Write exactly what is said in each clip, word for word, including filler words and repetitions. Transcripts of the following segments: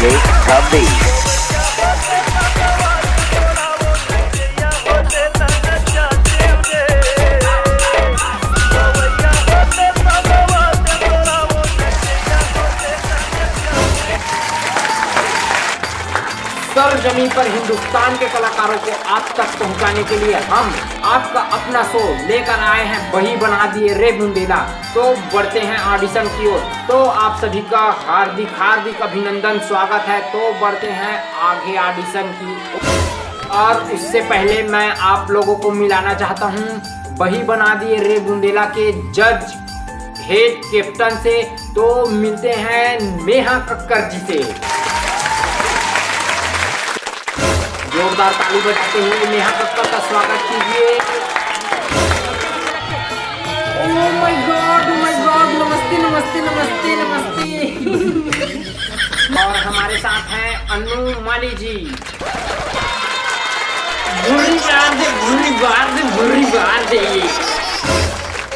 Make Kabhi. सरजमीं पर हिंदुस्तान के कलाकारों को आप तक पहुंचाने के लिए हम आपका अपना शो लेकर आए हैं, वही बना दिए रे बुंदेला। तो बढ़ते हैं ऑडिशन की ओर। तो आप सभी का हार्दिक हार्दिक अभिनंदन, स्वागत है। तो बढ़ते हैं आगे ऑडिशन की ओर। और उससे पहले मैं आप लोगों को मिलाना चाहता हूँ वही बना दिए रे बुंदेला के जज हेड कैप्टन से। तो मिलते हैं नेहा कक्कर जी से। जोरदार ताली बजाते हुए नेहा कक्कर का स्वागत कीजिए। Oh my God, oh my God, नमस्ते, नमस्ते, नमस्ते, नमस्ते। और हमारे साथ हैं अनु माली जी। भुर्री बार दे, भुर्री बार दे, भुर्री बार दे।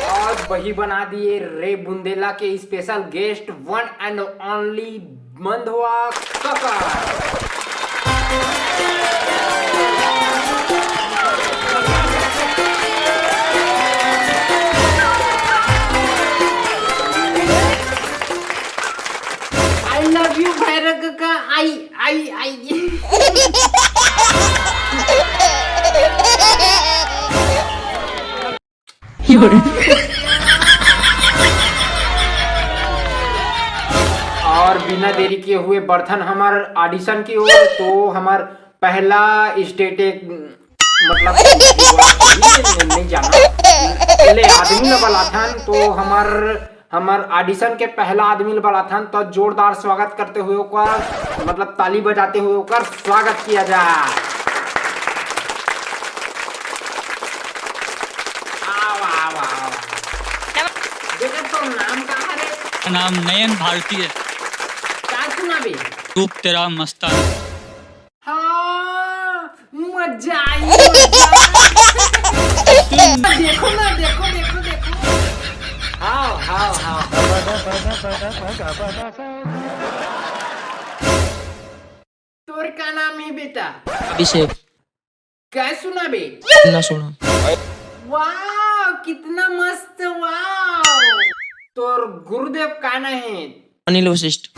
और वही बना दिए रे बुंदेला के special guest, one and only Mandhwa Kakkar. I love you Bhairav कक्का, आई, आई, आई। और बिना देरी किए हुए बढ़थन हमर ऑडिशन की ओर। तो हमर पहला स्टेट एक, मतलब, नहीं जाना, पहले आदमी ल बलाथन। तो हमर हमर ऑडिशन के पहला आदमी ल बलाथन, तो जोरदार स्वागत करते हुए ओकर, मतलब, ताली बजाते हुए ओकर स्वागत किया जाए। आओ, आओ, आओ। बेटा, तोर नाम का हरे? नाम नयन भारती है। का सुनाबे? रूप तेरा मस्ताना। हाँ, मजा आई, मजा आई। देखो ना, देखो, देखो, देखो। हाव, हाव, हाव। तोर का नाम हे बेटा? अभिषेक। का सुनाबे? ना सुना। वाओ, कितना मस्त, वाओ। तोर गुरुदेव का नाम हे? अनिल वशिष्ठ।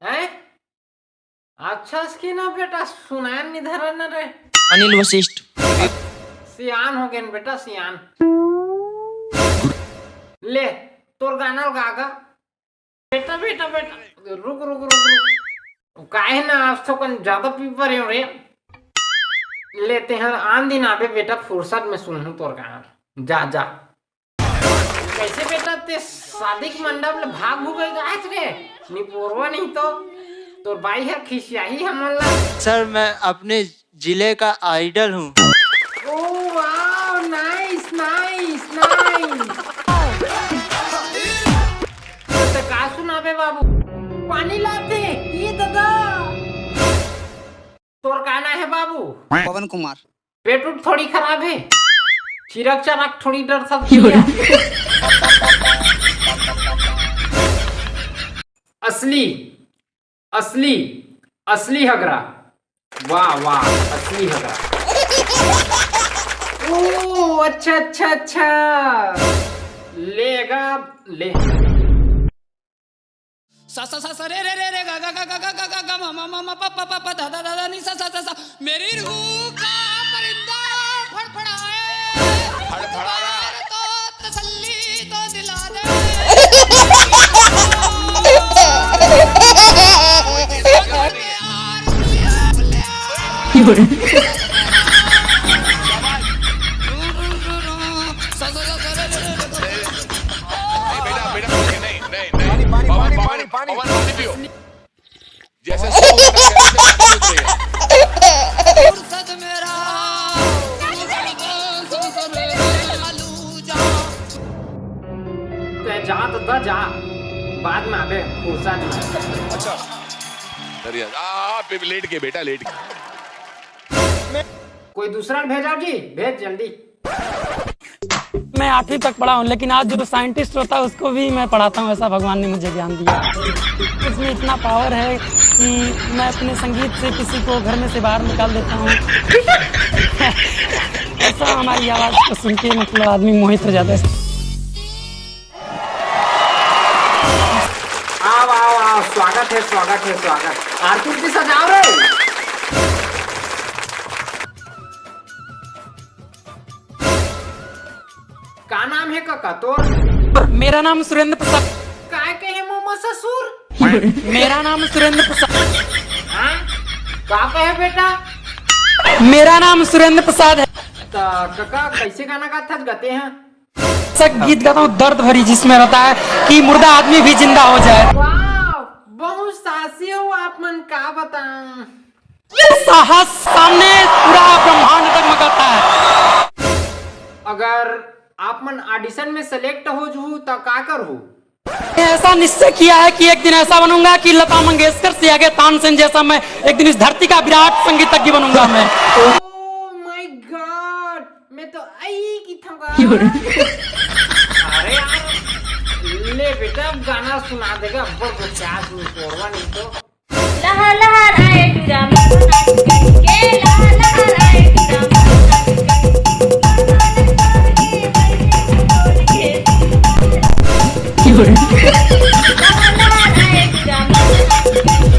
हैं? अच्छा, इसकी ना बेटा, सुनान नहीं धरा ना रे। अनिल वशिष्ठ। सियान हो गए बेटा, सियान। ले, तोर गाना गागा। बेटा, बेटा, बेटा, रुक, रुक, रुक, रुक। काहे ना, आज तो कन ज्यादा पी परे हो रे। लेते हैं, आन दिन आबे बेटा, फुर्सत में सुनहूं तोर गाना। जा, जा। कैसे बेटा, ते शादी के मंडप ले भाग हो गए आज रे? निपोरवा नहीं तो तोर बाई हर खिसियाही हमन ला। सर, मैं अपने जिले का आइडल हूँ। Oh wow, nice, nice, nice। तो ते का सुनाबे बाबू? पानी लाते, ये दादा। तोर का नाम हे बाबू? पवन कुमार। पेट उट थोड़ी खराब हे, चिरक चरक थोड़ी डर सकती है। असली, असली, असली हगरा। वाह, वाह, असली हगरा। ओ, अच्छा, अच्छा, अच्छा। लेगा, ले। सा सा सा सा रे रे रे रे गा गा गा गा मा मा मा मा पा पा पा पा धा धा धा धा नी सा सा सा सा। मेरी रूह का परिंदा फड़फड़ाए, फड़फड़ाया। तो तसल्ली तो दिला दे। नहीं, बेटा, बेटा, नहीं, नहीं, नहीं। पानी, पानी, पवन, पानी, पवन, पानी, पवन, पानी। पानी पियो। जैसे सौ घंटा कहने से पानी नहीं पिएगा। फुर्सत मेरा, ते जा तो दा जा, बाद में आबे फुर्सत में। अच्छा। अरे यार, आ, आप लेट के बेटा, लेट के। कोई दूसरा भेजा जी, भेज जल्दी। मैं आठवीं तक पढ़ा हूँ, लेकिन आज जो साइंटिस्ट होता है, उसको भी मैं पढ़ाता हूँ, ऐसा भगवान ने मुझे ज्ञान दिया। उसमें इतना पावर है कि मैं अपने संगीत से किसी को घर में से बाहर निकाल देता हूँ। ऐसा हमारी आवाज को सुन के, मतलब, आदमी मोहित हो जाता है। आओ आओ आओ, स्वागत है, स्वागत है, स्वागत। आरती उरती सजाओ रे। का नाम है कका तोर? मेरा नाम सुरेंद्र प्रसाद। काय कहे मोमो ससुर? मेरा नाम सुरेंद्र प्रसाद। हाँ? का कहे बेटा? मेरा नाम सुरेंद्र प्रसाद है। त कका, कैसे गाना गाथस, गते हैं? ऐसा गीत गाता हूँ दर्द भरी, जिसमें रहता है कि मुर्दा आदमी भी जिंदा हो जाए। वाह, बहुत साहसी हो आप मन, का बताऊं। साहस सामने पूरा ब्रह्मांड डगमगाता है। अगर आप मन ऑडिशन में सिलेक्ट हो जू त का करहू? ऐसा निश्चय किया है कि एक दिन ऐसा बनूंगा कि लता मंगेशकर से आगे, तानसेन जैसा मैं एक दिन इस धरती का विराट संगीतज्ञ बनूंगा मैं। Oh my God, मैं तो आई की था। अरे यार, ले बेटा, अब गाना सुना देगा, बड़ बच्चा तू, तोरवा नहीं तो। लहर लहर आए डुरा मधु नाच करके, लहर लहर आए डुरा मधु नाच करके, लहर लहर आए डुरा मधु नाच करके।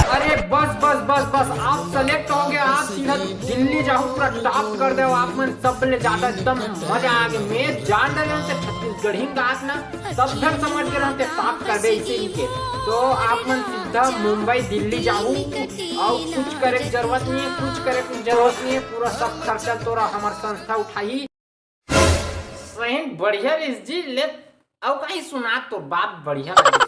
अरे बस बस बस बस, आप सिलेक्ट हो गए, आप सीधा दिल्ली जाहू, पूरा टॉप कर दे आप मन, सब ले ज्यादा एकदम मजा आ गया। मैं जान रहे हो छत्तीसगढ़ी गात ना, सब घर समझ के रहते, टॉप कर दे इसे ही के। तो आप मन सीधा मुंबई दिल्ली जाहू, और कुछ करे के जरूरत नहीं है, कुछ करे के जरूरत नहीं है, पूरा सब खर्चा तोरा हमार संस्था उठाई। सही बढ़िया रिस जी, ले, और कहीं सुना तो बात बढ़िया लगे।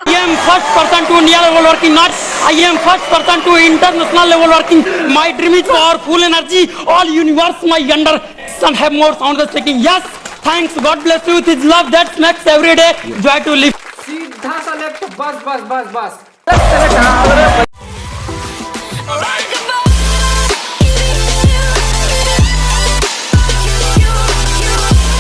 I am first person to India level working, not I am first person to international level working. My dream is powerful energy. All universe, my under sun have more sound than speaking. Yes, thanks. God bless you. It is love that makes every day joy to live. सीधा select, बस बस बस बस।